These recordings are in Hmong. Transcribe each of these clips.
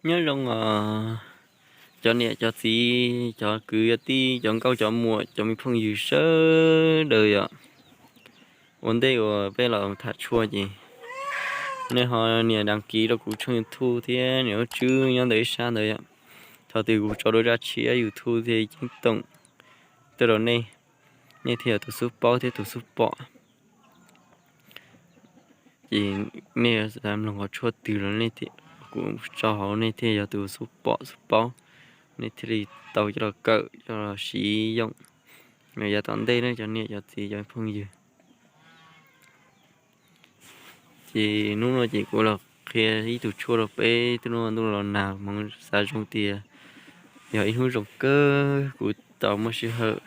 Nyob zoo os cov niam cov txiv, cov kwv cov tij, cov nkauj cov muam, cov me phooj ywg sawv daws yom. Ua ntej uas peb los tham tshuaj ces nej ho nias đăng ký rau kuv tshooj YouTube thiab nias lub tswb nyob ntawm ib sab ntawd yom. Thaum twg kuv tso dua zaj tshiab YouTube thiab ceeb toom tuaj rau nej, nej thiaj yog tus xub paub thiab tus xub pom. Ces nej yuav xav mloog qhov tshuaj twg los nej, kuv tso hauv nej thiaj yog tus xub pom xub paub, nej thiaj li tau coj los kawm coj los siv yoom yav tom ntej na cov niam cov txiv cov phooj ywg. Ces hnub no ces kuv los qhia ib tug tshuaj rau peb, hnub no ntuj los nag hmoov xav zoo tias yog ib hnub zoo kawg kuv tau muaj sij hawm,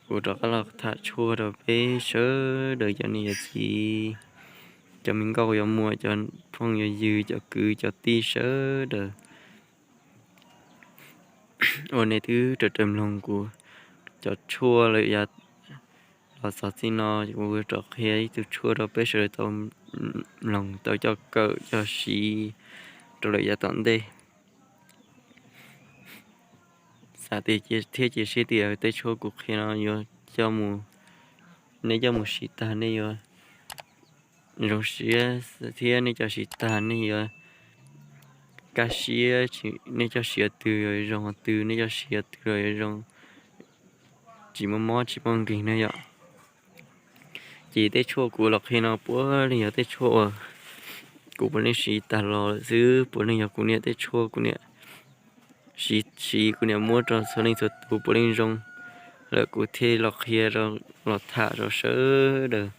kuv rov qab los tham tshuaj rau peb sawv daws cov niam cov txiv, cov me nkauj cov muam, cov phooj cov ywg, cov kwv cov tij sawv daws uas nej twb raws raws mloog kuv cov tshuaj lawm yav los txog txij no, kuv rov qhia ib tug tshuaj rau peb sawv daws tau mloog tau coj kawm coj siv rau lawm yav tom ntej. Xav tias thiab cia siab tias tej tshuaj kuv qhia no yuav coj mus, nej coj mus siv tag nej yuav zoo siab thiab nej coj siv tag nej yuav kaj siab, nej coj siv qhov twg yuav zoo qhov twg, nej coj siv qhov twg los yuav zoo, tsis muaj mob tsis muaj nkeeg na yom. Ces tej tshuaj kuv los qhia no puav leej yog tej tshuaj uas kuv puav leej siv tag los lawm xwb, puav leej yog kuv niam tej tshuaj kuv niam siv, siv kuv niam muab rau txhua leej txhua tus puav leej zoo lawm kuv thiaj los qhia, los tham rau sawv daws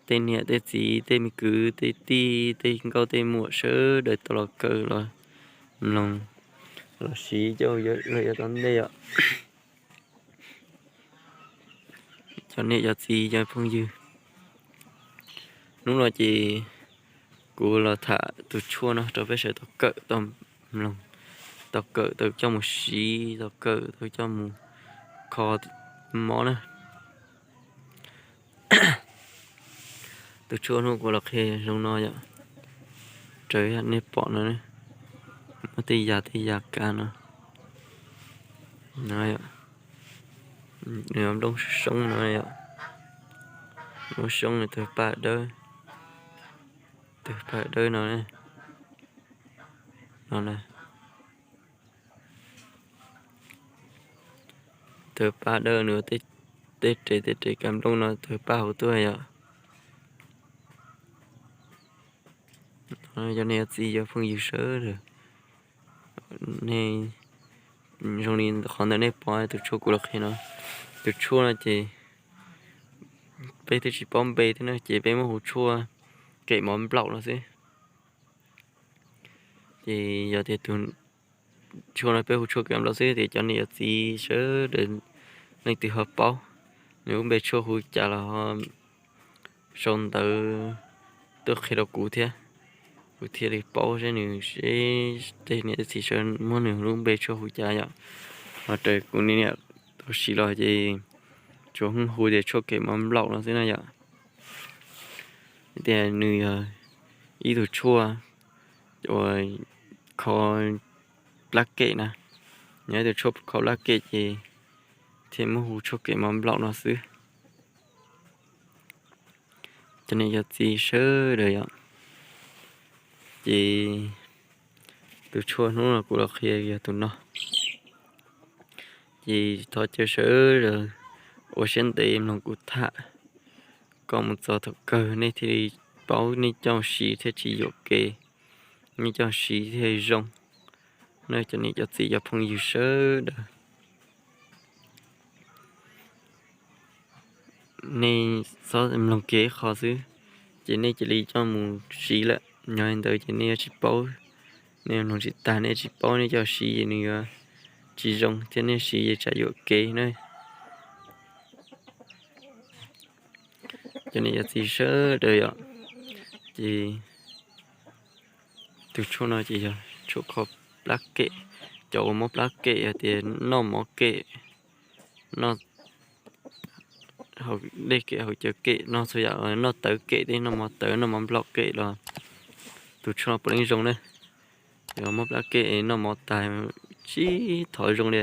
tej niam tej txiv tej me kwv tej tij tej nkauj tej muam sawv daws tau los kawm los mloog los siv coj lawm yav tom ntej yom. Cov niam cov txiv cov phooj ywg, hnub no ces kuv los tham tus tshuaj no rau peb sawv daws tau kawm tau mloog, tau kawm tau coj mus siv, tau kawm tau coj mus kho mob na. Tus tshuaj hnub kuv los qhia zoo no yom, raws li nej pom no, muaj tej yam tej yam kav no, no yom, nws nplooj soob no yom, nplooj soob nws tawg paj dawb, tawg paj dawb no, no na. Tawg paj dawb nws, tej res tej res kav nplooj no tawg paj hauv tuaj yom. Cov niam cov txiv cov phooj ywg sawv daws, nej zoo li qhov ntawm nej pom tus tshuaj kuv los qhia no. Tus tshuaj no ces peb twb tsis paub npe thiab na, ces peb muab hu tshuaj kem mov nplaum no xwb. Ces yog tias tus tshuaj no peb hu tshuaj kem mov nplaum xwb tias cov niam cov txiv sawv daws leej twg ho paub nws lub npe tshuaj hu cas los ho sau ntawv tuaj qhia rau kuv thiab, kuv thiaj li paub seb nws, seb tej niam tej txiv sawv muab nws lub npe tshuaj hu cas yom. Ho raws kuv niam tau siv los ces tsuas hu tias tshuaj kem mov nplaum no xwb na yom. Tias nws yog ib tug tshuaj uas kho plab kem na, yog ib tug tshuaj kho plab kem ces thiaj muab hu tshuaj kem mov nplaum no xwb. Cov niam cov txiv sawv daws yom, ces tus tshuaj hnub no kuv los qhia yog tus no. Ces thov caw sawv daws ua siab ntev mloog kuv tham kom mus txog thaum kawg nej thiaj li paub, nej coj siv thiaj tsis yuam kev, nej coj siv thiaj zoo. Nej cov niam cov txiv cov phooj ywg sawv daws, nej txhob mloog kiag ib qho xwb ces nej cia li coj mus siv lawm. Yog li ntawd ces nej yuav tsis paub, nej mloog tsis tag nej tsis paub, nej coj siv ces nws yuav tsis zoo thiab nej siv ces tsam yuam kev na. Cov niam cov txiv sawv daws yom, ces tus tshuaj no ces yog tshuaj kho plab kem. Cov uas mob plab kem hais tias noj mov kem, noj haus dej kem, haus cawv kem, noj txhua yam, noj tawv kem thiab noj mov tawv noj mov nplaum kem los tus tshuaj no puav leej zoo na. Yog mob plab kev es noj mov tag tsis thov zoo li,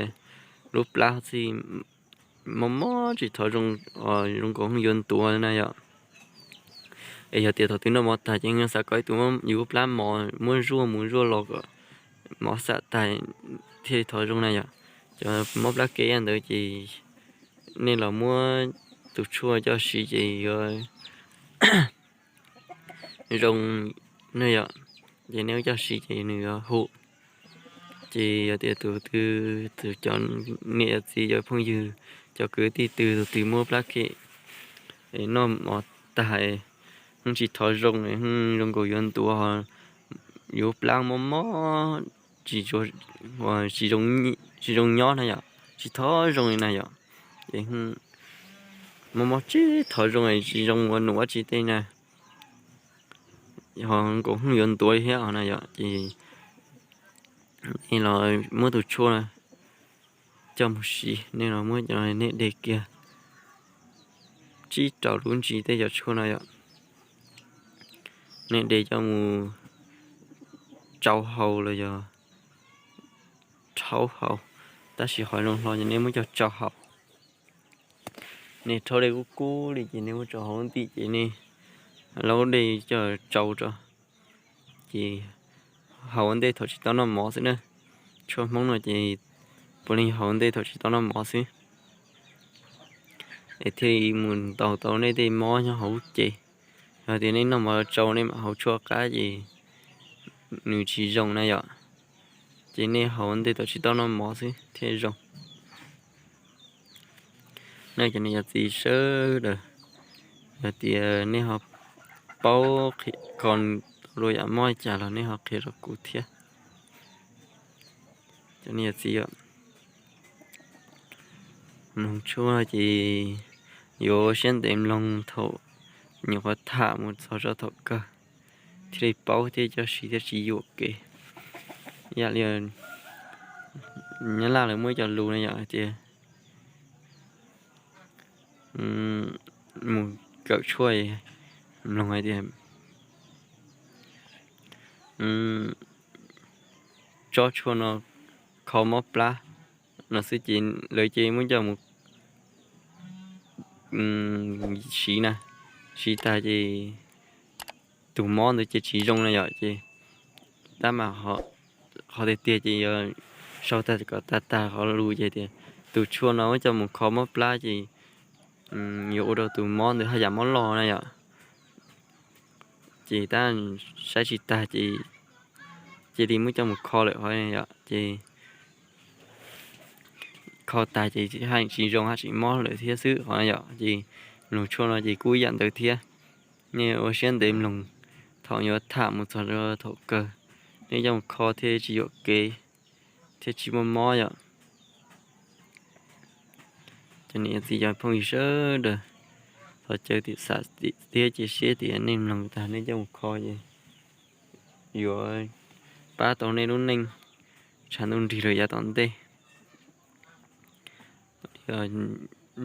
lub plab txij mob mob tsis thov zoo, zoo nkaus yuav ntuav na yom. Es yog tias thaum twg noj mov tag ces xav kom ib tug yus lub plab mos muab zuaj mus zuaj los kom mov xam tag thiaj thov zoo na yom. Cov mob plab kev ntawd ces nej los muab tus tshuaj coj siv ces yuav zoo na yom. Ces nej coj siv ces nws yuav hum. Ces yog tias tus twg, tus cov niam cov txiv cov phooj ywg, cov kwv tij twg tus twg muab plab kev noj mov tag, tsis thov zoo, zoo nkaus yuav ntuav, yus plab mob mob, tsis zoo nyob na yom, tsis thov zoo li na yom. Ces mob mob tsis thov zoo, tsis zoo ua num ua tsi tej na, ho nkaus yuav ntuav li thiab na yom. Ces nej los muab tus tshuaj coj mus siv, nej los muab cov nej de kiag tsib rau lub ntsis tej cov tshuaj no yom. Nej de coj mus tsau hau los yog rhaub hau, tab sis qhov zoo hlo ces nej muab coj tsau hau. Nej rhaub dej kub kub li ces nej muab tsau hauv ntim ces nej laub dej coj tsau rau. Ces haus ua ntej thaum tsis tau noj mov xwb na. Tshuaj Hmoob no ces puav leej haus ua ntej thaum tsis tau noj mov xwb, es thiaj li mus ntaus tau nej tej mob nyob hauv ces. Yog tias nej noj mov tsau nej mam haus tshuaj qab ces nws tsis zoo na yom. Ces nej haus ua ntej thaum tsis tau noj mov xwb thiaj zoo. Nej cov niam cov txiv sawv daws, yog tias nej ho paub qhia ko luag yam mob li cas los nej ho qhia rau kuv thiab. Cov niam cov txiv, mloog tshuaj ces yuav ua siab ntev mloog thaum nyuam qhuav tham mus txog rau thaum kawg thiaj li paub thiab coj siv thiaj tsis yuam kev. Yam li Nyab Laj lawv muaj ib co lus na yom, hais tias mus kawm tshuaj mloog hais tias tsob tshuaj no kho mob plab no xwb ces lawv ces muab coj mus siv na, siv tag ces tus mob ntawd ces tsis zoo na yom. Ces tab mas qhov tiag tiag ces yuav sau tag kom tag tag qhov lus ces tias tus tshuaj no muab coj mus kho mob plab ces yuav ua rau tus mob ntawd haj yam mob loj na yom. Ces tab saib tsis tag ces cia li muab coj mus kho lawm qhov yom. Ces kho tag ces haj tsis zoo haj tsis mob lawm thiab xwb qhov yom. Ces mloog tshuaj no ces kuj ib yam ntawd thiab. Nej ua siab ntev mloog, thaum yuav tham mus txog thaum kawg nej coj mus kho thiaj tsis yuam kev thiab tsis muaj mob yom. Cov niam cov txiv cov phooj ywg sawv daws, thov caw tim xam thiab cia siab tias nej mloog tag nej coj mus kho ces yuav pab tau nej lub neej tshav ntuj nrig los yav tom ntej.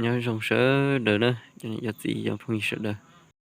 Nyob zoo sawv daws na, cov niam cov txiv cov phooj ywg sawv daws.